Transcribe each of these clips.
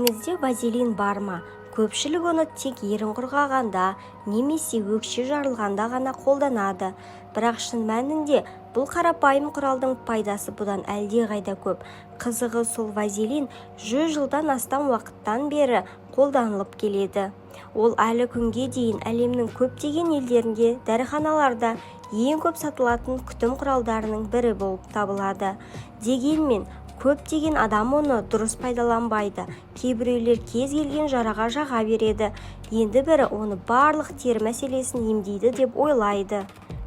Үйіңізде вазелин бар ма? Көпшілік оны тек ерін құрғағанда немесе өкше жарылғанда ғана қолданады. Бірақ шын мәнінде бұл қарапайым құралдың пайдасы бұдан әлдеқайда көп. Қызығы сол, вазелин 100 жылдан астам уақыттан бері қолданылып келеді. Ол әлі күнге дейін әлемнің көптеген елдерінде дәріханаларда ең көп сатылатын күтім құралдарының бірі болып табылады. Дегенмен көптеген адам оны дұрыс пайдаланбайды. Кейбіреулер кез келген жараға жаға береді, енді бірі оны барлық тері мәселесін емдейді деп ойлайды.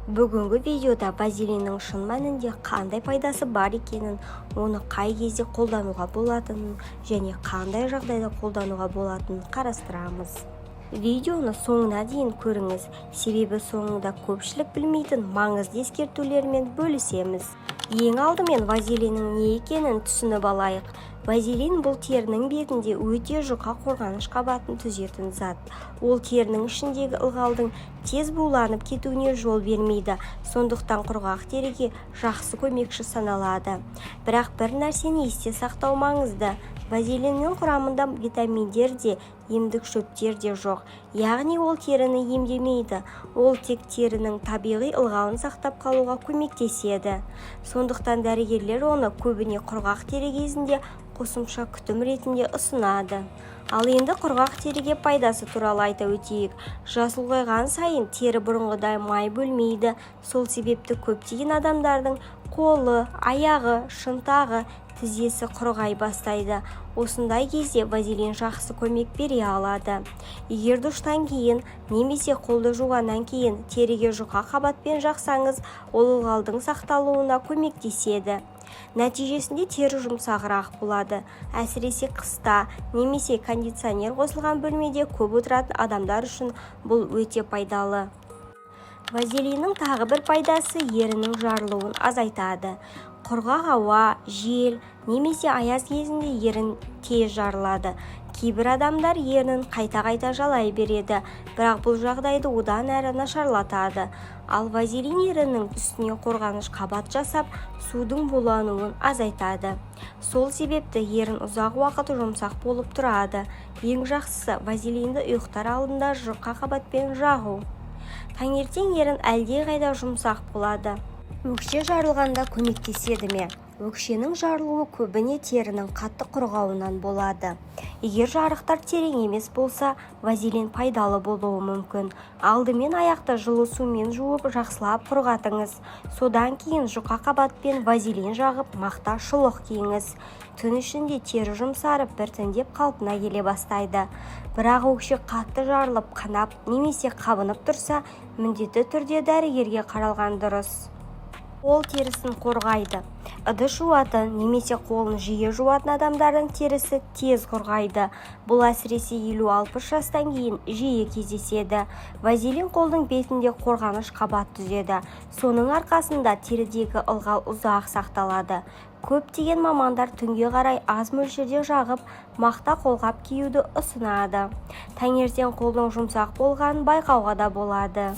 Бүгінгі видеода вазелиннің шын мәнінде қандай пайдасы бар екенін, оны қай кезде қолдануға болатынын және қандай жағдайда қолдануға болатынын қарастырамыз. Видеоны соңына дейін көріңіз, себебі соңында көпшілік білмейтін маңызды ескертулермен бөлісеміз. Ең алдымен вазелиннің не екенін түсініп алайық. Вазелин – бұл терінің бетінде өте жұқа қорғаныш қабатын түзетін зат. Ол терінің ішіндегі ылғалдың тез буланып кетуіне жол бермейді, сондықтан құрғақ теріге жақсы көмекші саналады. Бірақ бір нәрсені есте сақтау маңызды: вазелиннің құрамында витаминдер де, емдік шөптер де жоқ, яғни ол теріні емдемейді. Ол тек терінің табиғи ылғалын сақтап қалуға көмектеседі. Сондықтан дәрігерлер оны көбіне құрғақ тері кезінде қосымша күтім ретінде ұсынады. Ал енді құрғақ теріге пайдасы туралы айта өтейік. Жас ұлғайған сайын тері бұрынғыдай май бөлмейді. Сол себепті көптеген адамдардың қолы, аяғы, шынтағы, тізесі құрғай бастайды. Осындай кезде вазелин жақсы көмек бере алады. Егер душтан кейін немесе қолды жуғаннан кейін теріге жұқа қабатпен жақсаңыз, ол ылғалдың сақталуына көмектеседі. Нәтижесінде тері жұмсағырақ болады. Әсіресе қыста немесе кондиционер қосылған бөлмеде көп отыратын адамдар үшін бұл өте пайдалы. Вазелиннің тағы бір пайдасы – еріннің жарылуын азайтады. Құрғақ ауа, жел немесе аяз кезінде ерін тез жарылады. Кейбір адамдар ернін қайта-қайта жалай береді, бірақ бұл жағдайды одан әрі нашарлатады. Ал вазелин еріннің үстіне қорғаныш қабат жасап, судың булануын азайтады. Сол себепті ерін ұзақ уақыт жұмсақ болып тұрады. Ең жақсысы – вазелинді ұйықтар алдында жұқа қабатпен жағу. Таңертең ерін әлдеқайда жұмсақ болады. Өкше жарылғанда көмектеседі ме? Өкшенің жарылуы көбіне терінің қатты құрғауынан болады. Егер жарықтар терең емес болса, вазелин пайдалы болуы мүмкін. Алдымен аяқты жылы сумен жуып, жақсылап құрғатыңыз. Содан кейін жұқа қабатпен вазелин жағып, мақта шұлық киіңіз. Түн ішінде тері жұмсарып, біртіндеп қалпына келе бастайды. Бірақ өкше қатты жарылып, қанап немесе қабынып тұрса, міндетті түрде дәрігерге қаралған дұрыс. Қол терісін қорғайды. Ыдыс жуатын немесе қолын жиі жуатын адамдардың терісі тез құрғайды. Бұл әсіресе 50-60 жастан кейін жиі кездеседі. Вазелин қолдың бетінде қорғаныш қабат түзеді. Соның арқасында терідегі ылғал ұзақ сақталады. Көптеген мамандар түнге қарай аз мөлшерде жағып, мақта қолғап киюді ұсынады. Таңертең қолдың жұмсақ болғанын байқауға да болады.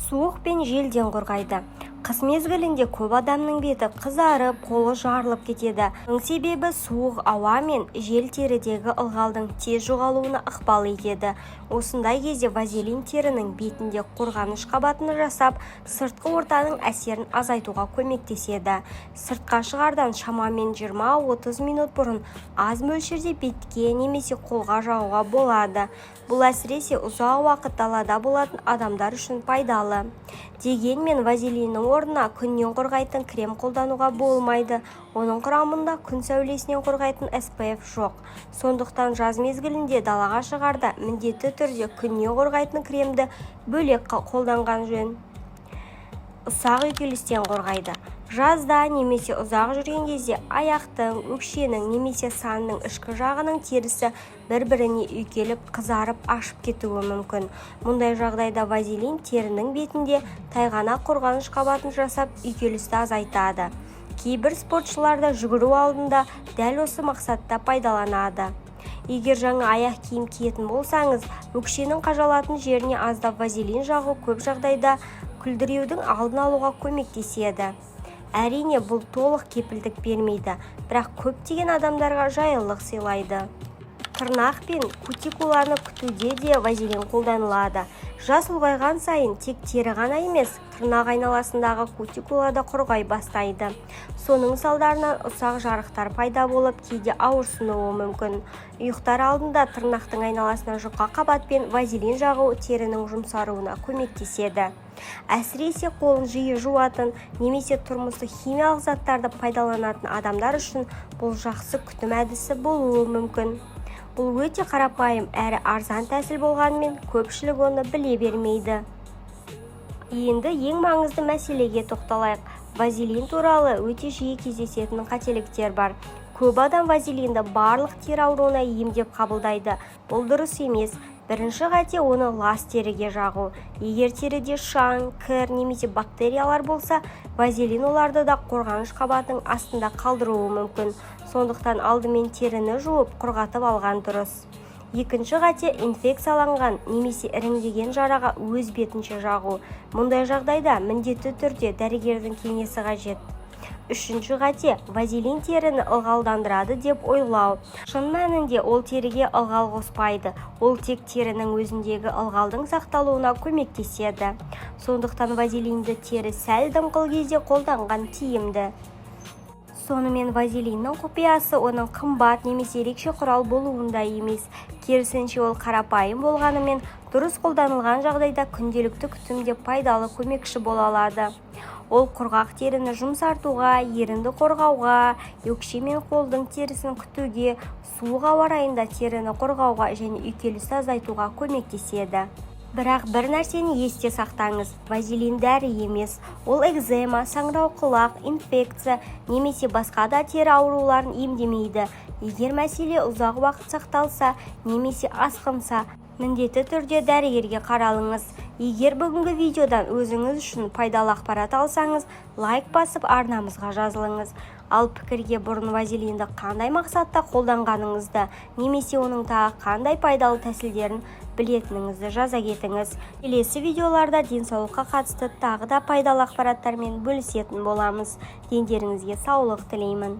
Суық пен желден қорғайды. Қыс мезгілінде көп адамның беті қызарып, қолы жарылып кетеді. Мұның себебі суық ауа мен жел терідегі ылғалдың тез жоғалуына ықпал етеді. Осындай кезде вазелин терінің бетінде қорғаныш қабатын жасап, сыртқы ортаның әсерін азайтуға көмектеседі. Сыртқа шығардан шамамен 20-30 минут бұрын аз мөлшерде бетке немесе қолға жағуға болады. Бұл әсіресе ұзақ уақыт далада болатын адамдар үшін пайдалы. Дегенмен вазелиннің орнына күннен қорғайтын крем қолдануға болмайды. Оның құрамында күн сәулесінен қорғайтын SPF жоқ. Сондықтан жаз мезгілінде далаға шығарда міндетті түрде күннен қорғайтын кремді бөлек қолданған жөн. Ұсақ үйкелістен қорғайды. Жазда немесе ұзақ жүрген кезде аяқтың, өкшенің немесе санның ішкі жағының терісі бір-біріне үйкеліп, қызарып, ашып кетуі мүмкін. Мұндай жағдайда вазелин терінің бетінде тайғанақ қорғаныш қабатын жасап, үйкелісті азайтады. Кейбір спортшылар да жүгіру алдында дәл осы мақсатта пайдаланады. Егер жаңа аяқ киім киетін болсаңыз, өкшенің қажалатын жеріне аздап вазелин жағу көп жағдайда күлдіреудің алдын алуға көмектеседі. Әрине, бұл толық кепілдік бермейді, бірақ көптеген адамдарға жайлылық сыйлайды. Тырнақ пен кутикуланы күтуде де вазелин қолданылады. Жас ұлғайған сайын тек тері ғана емес, тырнақ айналасындағы кутикула да құрғай бастайды. Соның салдарынан ұсақ жарықтар пайда болып, кейде ауырсынуы мүмкін. Ұйықтар алдында тырнақтың айналасына жұқа қабатпен вазелин жағу терінің жұмсаруына көмектеседі. Әсіресе қолын жиі жуатын немесе тұрмыстық химиялық заттарды пайдаланатын адамдар үшін бұл жақсы күтім әдісі болуы мүмкін. Бұл өте қарапайым әрі арзан тәсіл болғанымен, көпшілік оны біле бермейді. Енді ең маңызды мәселеге тоқталайық. Вазелин туралы өте жиі кездесетін қателіктер бар. Көп адам вазелинді барлық тері ауруына ем деп қабылдайды. Бұл дұрыс емес. Бірінші қате: оны лас теріге жағу. Егер теріде шаң, кір немесе бактериялар болса, вазелин оларды да қорғаныш қабатының астында қалдыруы мүмкін. Сондықтан алдымен теріні жуып, құрғатып алған дұрыс. Екінші қате: инфекцияланған немесе іріңдеген жараға өз бетінше жағу. Мұндай жағдайда міндетті түрде дәрігердің кеңесі қажет. Үшінші қате: вазелин теріні ылғалдандырады деп ойлау. Шын мәнінде ол теріге ылғал қоспайды, ол тек терінің өзіндегі ылғалдың сақталуына көмектеседі. Сондықтан вазелинді тері сәл дымқыл кезде қолданған тиімді. Сонымен, вазелиннің құпиясы оның қымбат немесе ерекше құрал болуында емес. Керісінше, ол қарапайым болғанымен, дұрыс қолданылған жағдайда күнделікті күтімде пайдалы көмекші бола алады. Ол құрғақ теріні жұмсартуға, ерінді қорғауға, өкше мен қолдың терісін күтуге, суық ауа райында теріні қорғауға және үйкелісті азайтуға көмектеседі. Бірақ бір нәрсені есте сақтаңыз: вазелин дәрі емес. Ол экзема, саңырауқұлақ, инфекция немесе басқа да тері ауруларын емдемейді. Егер мәселе ұзақ уақыт сақталса немесе асқынса, міндетті түрде дәрігерге қаралыңыз. Егер бүгінгі видеодан өзіңіз үшін пайдалы ақпарат алсаңыз, лайк басып, арнамызға жазылыңыз. Ал пікірге бұрын вазелинді қандай мақсатта қолданғаныңызды немесе оның тағы қандай пайдалы тәсілдерін білетініңізді жаза кетіңіз. Келесі видеоларда денсаулыққа қатысты тағы да пайдалы ақпараттармен бөлісетін боламыз. Дендеріңізге саулық тілеймін.